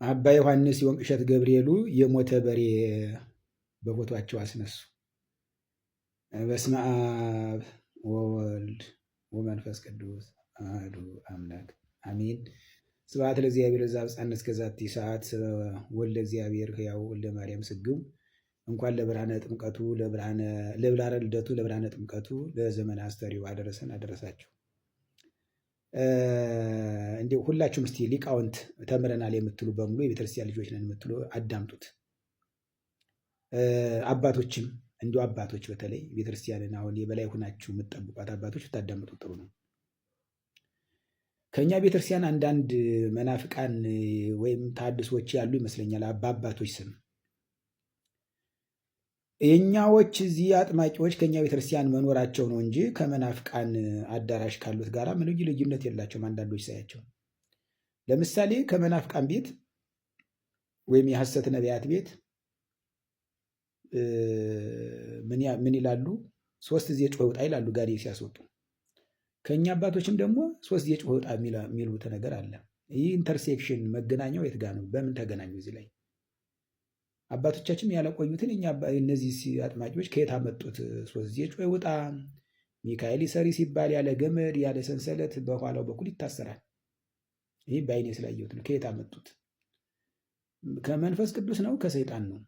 አባ ዮሐንስ የወንቅእሸት ገብርኤሉ የሞተ በሬ በፎቷቸው አስነሱ። በስመ አብ ወወልድ ወመንፈስ ቅዱስ አሐዱ አምላክ አሜን። ስብሐት ለእግዚአብሔር ዘአብጽሐነ እስከ ዛቲ ሰዓት ወልደ እግዚአብሔር ሕያው ወልደ ማርያም ስግው። እንኳን ለብርሃነ ጥምቀቱ ለብርሃነ ልደቱ ለብርሃነ ጥምቀቱ ለዘመነ አስተርእዮ አደረሰን አደረሳችሁ። እንዲሁ ሁላችሁም እስቲ ሊቃውንት ተምረናል የምትሉ በሙሉ የቤተክርስቲያን ልጆች ነን የምትሉ አዳምጡት። አባቶችም እንዲሁ አባቶች በተለይ ቤተክርስቲያንን አሁን የበላይ ሆናችሁ የምትጠብቋት አባቶች ብታዳምጡት ጥሩ ነው። ከእኛ ቤተክርስቲያን አንዳንድ መናፍቃን ወይም ታድሶች ያሉ ይመስለኛል በአባቶች ስም። የእኛዎች እዚህ አጥማቂዎች ከእኛ ቤተክርስቲያን መኖራቸው ነው እንጂ ከመናፍቃን አዳራሽ ካሉት ጋር ምንም ልዩነት የላቸውም። አንዳንዶች ሳያቸው ለምሳሌ ከመናፍቃን ቤት ወይም የሐሰት ነቢያት ቤት ምን ይላሉ? ሶስት ጊዜ ጮኸ ውጣ ይላሉ ጋኔን ሲያስወጡ። ከእኛ አባቶችም ደግሞ ሶስት ጊዜ ጮኸ ውጣ የሚሉት ነገር አለ። ይህ intersection መገናኛው የት ጋር ነው? በምን ተገናኙ? እዚህ ላይ አባቶቻችን ያለቆዩትን እኛ እነዚህ አጥማቂዎች ከየት አመጡት? ሶስት ጊዜ ጮኸ ውጣ፣ ሚካኤል ይሰሪ ሲባል ያለ ገመድ ያለ ሰንሰለት በኋላው በኩል ይታሰራል። ይህ በአይኔ ስላየሁት ነው። ከየት አመጡት? ከመንፈስ ቅዱስ ነው ከሰይጣን ነው?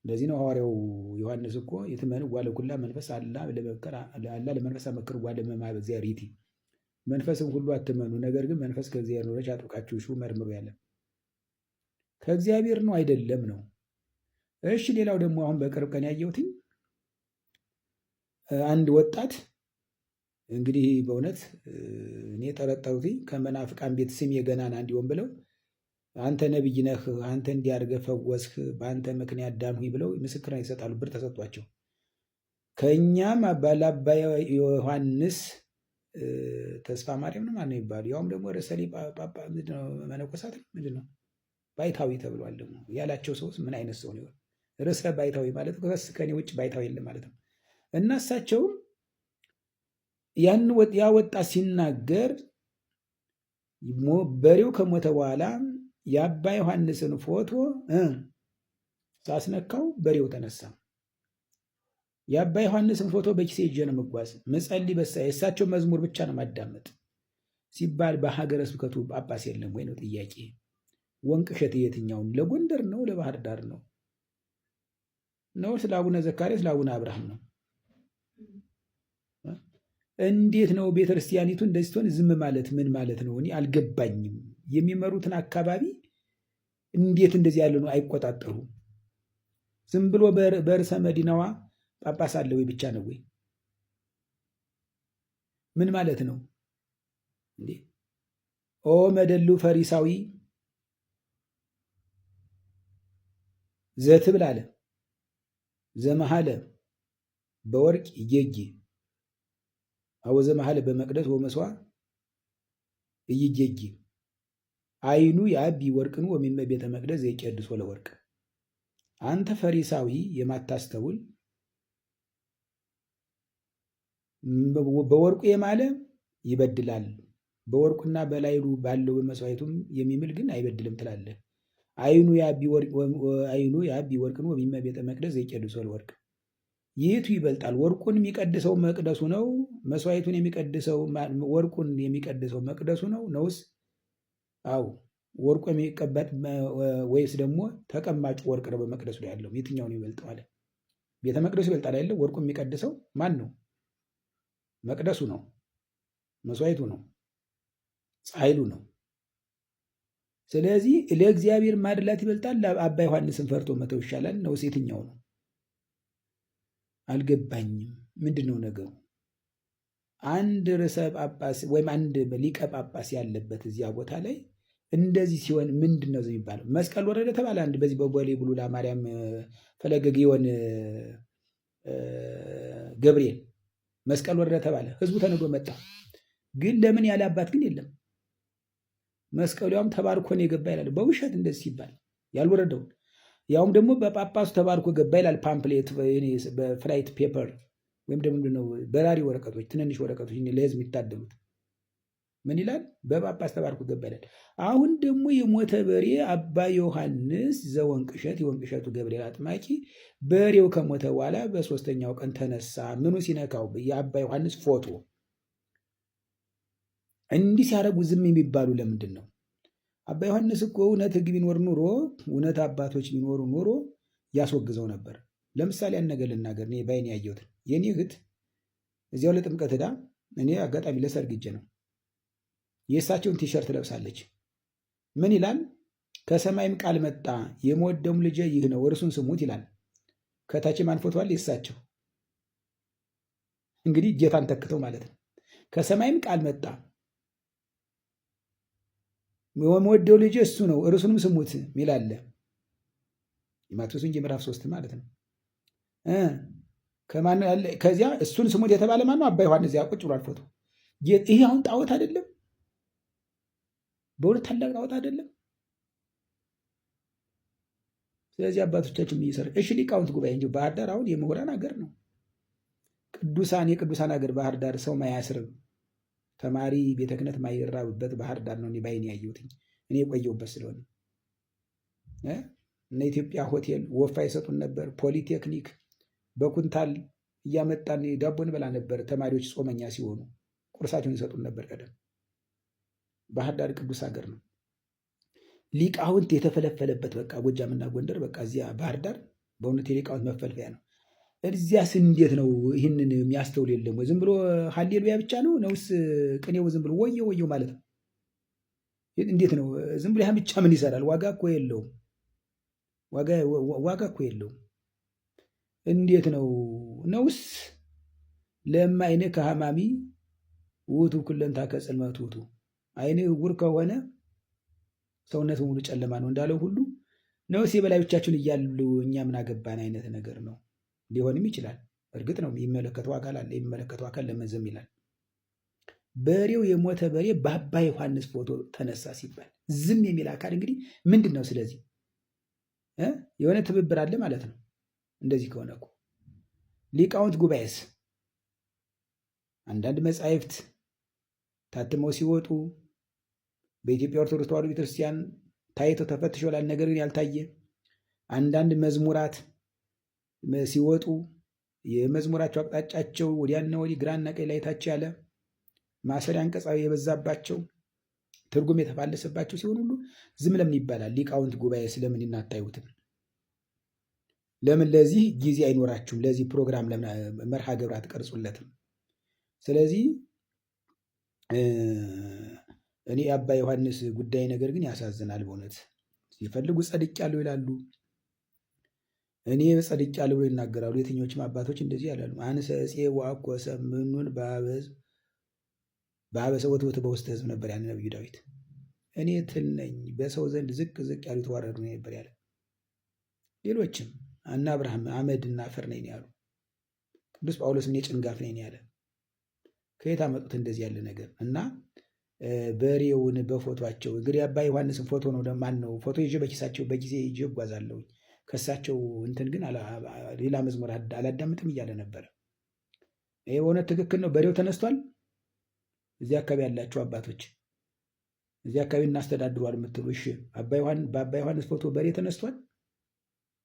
ለዚህ ነው ሐዋርያው ዮሐንስ እኮ የትመንዋ ለኩላ መንፈስ አላ ለመንፈስ አመክርዋ ለመማብ እግዚአብሔር ይእቲ፣ መንፈስን ሁሉ አትመኑ፣ ነገር ግን መንፈስ ከእግዚአብሔር ነው አጥብቃችሁ ሹ መርምሩ ያለ ከእግዚአብሔር ነው አይደለም ነው። እሺ ሌላው ደግሞ አሁን በቅርብ ቀን ያየሁትኝ አንድ ወጣት እንግዲህ በእውነት እኔ ጠረጠሩትኝ ከመናፍቃን ቤት ስም የገናና እንዲሆን ብለው አንተ ነቢይ ነህ፣ አንተ እንዲያርገህ ፈወስህ፣ በአንተ ምክንያት ዳንሁኝ ብለው ምስክርን ይሰጣሉ። ብር ተሰጧቸው። ከእኛም አባ ዮሐንስ ተስፋ ማርያም ነው ማነው የሚባሉ ያውም ደግሞ ርዕሰ መነኮሳት ምንድን ነው ባይታዊ ተብሏል። ደግሞ ያላቸው ሰውስ ምን አይነት ሰው ነው? ርዕሰ ባይታዊ ማለት ከስ ከኔ ውጭ ባይታዊ የለም ማለት ነው። እና እሳቸውም ያን ያ ወጣት ሲናገር በሬው ከሞተ በኋላ የአባ ዮሐንስን ፎቶ ሳስነካው በሬው ተነሳ። የአባ ዮሐንስን ፎቶ በኪሴ ይዤ ነው መጓዝ መጸልይ በሳ የእሳቸው መዝሙር ብቻ ነው ማዳመጥ ሲባል በሀገረ ስብከቱ ጳጳስ የለም ወይ ነው ጥያቄ። ወንቅ እሸት የትኛውን ለጎንደር ነው ለባህር ዳር ነው ነው? ስለ አቡነ ዘካርያስ ስለ አቡነ አብርሃም ነው? እንዴት ነው ቤተክርስቲያኒቱ እንደዚህ ስትሆን ዝም ማለት ምን ማለት ነው? እኔ አልገባኝም። የሚመሩትን አካባቢ እንዴት እንደዚህ ያለ ነው አይቆጣጠሩም? ዝም ብሎ በርዕሰ መዲናዋ ጳጳስ አለ ወይ ብቻ ነው ወይ? ምን ማለት ነው እንዴ? ኦ መደሉ ፈሪሳዊ ዘትብል አለ ዘመሃለ በወርቅ ይጌጊ አወ ዘመሃለ በመቅደስ ወመስዋ እይጌጊ አይኑ የአቢ ወርቅኑ ወሚመ ቤተ መቅደስ ዘይቀድሶ ለወርቅ። አንተ ፈሪሳዊ የማታስተውል በወርቁ የማለ ይበድላል፣ በወርቁና በላይሉ ባለው በመስዋዕቱም የሚምል ግን አይበድልም ትላለህ። አይኑ የአቢ ወርቅኑ ወሚመ ቤተ መቅደስ ዘይቀድሶ ለወርቅ። የቱ ይበልጣል? ወርቁን የሚቀድሰው መቅደሱ ነው? መስዋዕቱን የሚቀድሰው ወርቁን የሚቀድሰው መቅደሱ ነው ነውስ? አው ወርቁ የሚቀበጥ ወይስ ደግሞ ተቀማጩ ወርቅ ነው በመቅደሱ ላይ ያለው? የትኛውን ይበልጠዋል? ቤተ መቅደሱ ይበልጣል አይደለ? ወርቁ የሚቀድሰው ማን ነው? መቅደሱ ነው፣ መስዋዕቱ ነው፣ ጻይሉ ነው። ስለዚህ ለእግዚአብሔር ማድላት ይበልጣል። አባ ዮሐንስን ፈርቶ መተው ይሻላል ነውስ? የትኛው ነው? አልገባኝም። ምንድን ነው ነገሩ? አንድ ርዕሰ ጳጳስ ወይም አንድ ሊቀ ጳጳስ ያለበት እዚያ ቦታ ላይ እንደዚህ ሲሆን ምንድን ነው የሚባለው? መስቀል ወረደ ተባለ። አንድ በዚህ በቦሌ ቡሉላ ማርያም ፈለገ ግዮን ገብርኤል መስቀል ወረደ ተባለ። ህዝቡ ተንዶ መጣ። ግን ለምን ያለ አባት ግን የለም። መስቀሉ ያውም ተባርኮ ነው የገባ ይላል። በውሸት እንደዚህ ሲባል ያልወረደውን ያውም ደግሞ በጳጳሱ ተባርኮ ገባ ይላል። pamphlet በ flight paper ወይም ደግሞ ምንድን ነው በራሪ ወረቀቶች፣ ትንንሽ ወረቀቶች ለህዝብ የሚታደሉት ምን ይላል? በጳጳስ ተባርኮ ገባ ይላል። አሁን ደግሞ የሞተ በሬ አባ ዮሐንስ ዘወንቅሸት የወንቅሸቱ ገብርኤል አጥማቂ በሬው ከሞተ በኋላ በሶስተኛው ቀን ተነሳ። ምኑ ሲነካው? የአባ ዮሐንስ ፎቶ። እንዲህ ሲያደርጉ ዝም የሚባሉ ለምንድን ነው? አባ ዮሐንስ እኮ እውነት ሕግ ቢኖር ኑሮ እውነት አባቶች ቢኖሩ ኑሮ ያስወግዘው ነበር። ለምሳሌ ያን ነገር ልናገር፣ እኔ ባይኔ ያየሁትን። የኔ እህት እዚያው ለጥምቀት ዕዳ እኔ አጋጣሚ ለሰርግ ሄጄ ነው የእሳቸውን ቲሸርት ለብሳለች። ምን ይላል? ከሰማይም ቃል መጣ የምወደውም ልጄ ይህ ነው እርሱን ስሙት ይላል። ከታች ማን ፎቶ አለ? የእሳቸው። እንግዲህ ጌታን ተክተው ማለት ነው። ከሰማይም ቃል መጣ የምወደው ልጄ እሱ ነው እርሱንም ስሙት ሚል አለ። የማቴዎስ ወንጌል ምዕራፍ 3 ማለት ነው። ከማን ከዚያ እሱን ስሙት የተባለ ማነው? አባ ዮሐንስ እዚያ ቁጭ ብሏል ፎቶ። ይሄ አሁን ጣዖት አይደለም? በእውነት ታላቅ ጣዖት አይደለም? ስለዚህ አባቶቻችን እየሰሩ እሺ፣ ሊቃውንት ጉባኤ እንጂ ባህር ዳር አሁን የምሁራን ሀገር ነው። ቅዱሳን የቅዱሳን ሀገር ባህር ዳር ሰው ማያስርብ ተማሪ ቤተ ክህነት ማይራብበት ባህር ዳር ነው። እኔ ባይኔ ያየሁትኝ እኔ የቆየሁበት ስለሆነ እነ ኢትዮጵያ ሆቴል ወፋ ይሰጡን ነበር። ፖሊቴክኒክ በኩንታል እያመጣን ዳቦ እንበላ ነበር። ተማሪዎች ጾመኛ ሲሆኑ ቁርሳቸውን ይሰጡን ነበር። ቀደም ባህር ዳር ቅዱስ ሀገር ነው። ሊቃውንት የተፈለፈለበት በቃ ጎጃምና ጎንደር በቃ እዚያ ባህር ዳር በእውነት የሊቃውንት መፈልፈያ ነው። እዚያስ እንዴት ነው ይህንን የሚያስተውል የለም ወይ? ዝም ብሎ ሀሌሉያ ብቻ ነው ነውስ? ቅኔው ዝም ብሎ ወየው ወየው ማለት ነው? እንዴት ነው ዝም ብሎ ያን ብቻ ምን ይሰራል? ዋጋ እኮ የለውም። ዋጋ እኮ የለውም። እንዴት ነው ነውስ? ለእመ ዓይንከ ሐማሚ ውእቱ ኩለንታ ከጽልመት ውእቱ፣ ዓይንህ ዕውር ከሆነ ሰውነት ሙሉ ጨለማ ነው እንዳለው ሁሉ ነውስ የበላዮቻችን እያሉ እኛ ምን አገባን አይነት ነገር ነው። ሊሆንም ይችላል። እርግጥ ነው የሚመለከተው አካል አለ። የሚመለከተው አካል ለምን ዝም ይላል? በሬው የሞተ በሬ በአባ ዮሐንስ ፎቶ ተነሳ ሲባል ዝም የሚል አካል እንግዲህ ምንድን ነው? ስለዚህ የሆነ ትብብር አለ ማለት ነው። እንደዚህ ከሆነ እኮ ሊቃውንት ጉባኤስ አንዳንድ መጻሕፍት ታትመው ሲወጡ በኢትዮጵያ ኦርቶዶክስ ተዋሕዶ ቤተክርስቲያን ታይተው ተፈትሸዋል። ነገር ግን ያልታየ አንዳንድ መዝሙራት ሲወጡ የመዝሙራቸው አቅጣጫቸው ወዲያና ወዲህ ግራና ቀኝ ላይ ታች ያለ ማሰሪያ አንቀጻዊ የበዛባቸው ትርጉም የተፋለሰባቸው ሲሆን ሁሉ ዝም ለምን ይባላል? ሊቃውንት ጉባኤ ስለምን እናታዩትም? ለምን ለዚህ ጊዜ አይኖራችሁም? ለዚህ ፕሮግራም ለምን መርሃ ግብር አትቀርጹለትም? ስለዚህ እኔ የአባ ዮሐንስ ጉዳይ ነገር ግን ያሳዝናል በእውነት። ሲፈልጉ ጸድቄአለሁ ይላሉ። እኔ ጸድቄአለሁ ብሎ ይናገራሉ። የትኞችም አባቶች እንደዚህ ያላሉ። አንሰ ዕፄ ወአኮ ሰምኑን በአበሰ ወትወት በውስተ ሕዝብ ነበር ያን ነብዩ ዳዊት። እኔ ትል ነኝ በሰው ዘንድ ዝቅ ዝቅ ያሉ የተዋረዱ ነበር ያለ። ሌሎችም እና አብርሃም አመድና አፈር ነኝ ያሉ። ቅዱስ ጳውሎስ እኔ ጭንጋፍ ነኝ ያለ። ከየት አመጡት እንደዚህ ያለ ነገር? እና በሬውን በፎቶአቸው እንግዲህ አባ ዮሐንስን ፎቶ ነው ማን ነው ፎቶ ይዤ በኪሳቸው በጊዜ ይዤ እጓዛለሁ። ከእሳቸው እንትን ግን ሌላ መዝሙር አላዳምጥም እያለ ነበረ። ይሄ በእውነት ትክክል ነው። በሬው ተነስቷል። እዚህ አካባቢ ያላችሁ አባቶች እዚህ አካባቢ እናስተዳድሯል የምትሉ እሺ፣ በአባ ዮሐንስ ፎቶ በሬ ተነስቷል።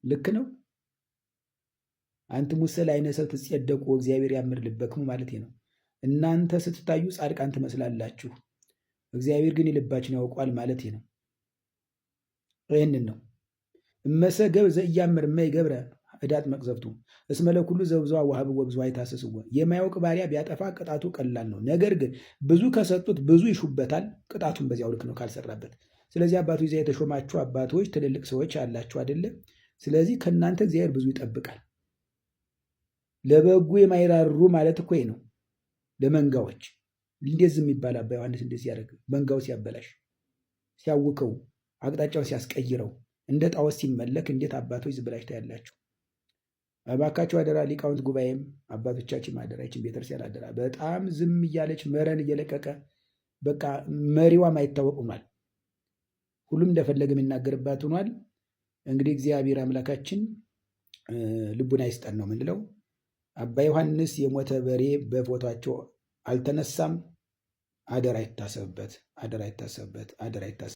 ልክ ነው። አንትሙ ሙሰ ለዓይነ ሰብእ ትጼደቁ እግዚአብሔር ያምር ልበክሙ ማለት ነው። እናንተ ስትታዩ ጻድቃን ትመስላላችሁ፣ እግዚአብሔር ግን የልባችን ያውቋል ማለት ነው። ይህንን ነው እመሰ ገብ ዘኢያምር እመይገብረ ዕዳት መቅዘፍቱ እስመ ለኩሉ ዘብዙ ወሀብዎ ብዙ አይታሰስዎ። የማያውቅ ባሪያ ቢያጠፋ ቅጣቱ ቀላል ነው። ነገር ግን ብዙ ከሰጡት ብዙ ይሹበታል፣ ቅጣቱን በዚያው ልክ ነው ካልሰራበት። ስለዚህ አባቶች እዚያ የተሾማችሁ አባቶች ትልልቅ ሰዎች አላችሁ አይደለም? ስለዚህ ከእናንተ እግዚአብሔር ብዙ ይጠብቃል። ለበጉ የማይራሩ ማለት እኮ ነው። ለመንጋዎች እንዴት ዝም ይባል? አባ ዮሐንስ እንደዚህ ያደርግ መንጋው ሲያበላሽ፣ ሲያውከው፣ አቅጣጫውን ሲያስቀይረው፣ እንደ ጣዖት ሲመለክ እንዴት አባቶች ዝም ብላችሁ ታያላችሁ? እባካችሁ አደራ፣ ሊቃውንት ጉባኤም አባቶቻችን አደራ፣ ይህችን ቤተክርስቲያን አደራ። በጣም ዝም እያለች መረን እየለቀቀ በቃ መሪዋም አይታወቅ ሆኗል። ሁሉም እንደፈለገ የሚናገርባት ሆኗል። እንግዲህ እግዚአብሔር አምላካችን ልቡን አይስጠን ነው የምንለው። አባ ዮሐንስ የሞተ በሬ በፎቷቸው አልተነሳም። አደራ ይታሰብበት፣ አደራ ይታሰብበት፣ አደራ ይታሰብበት።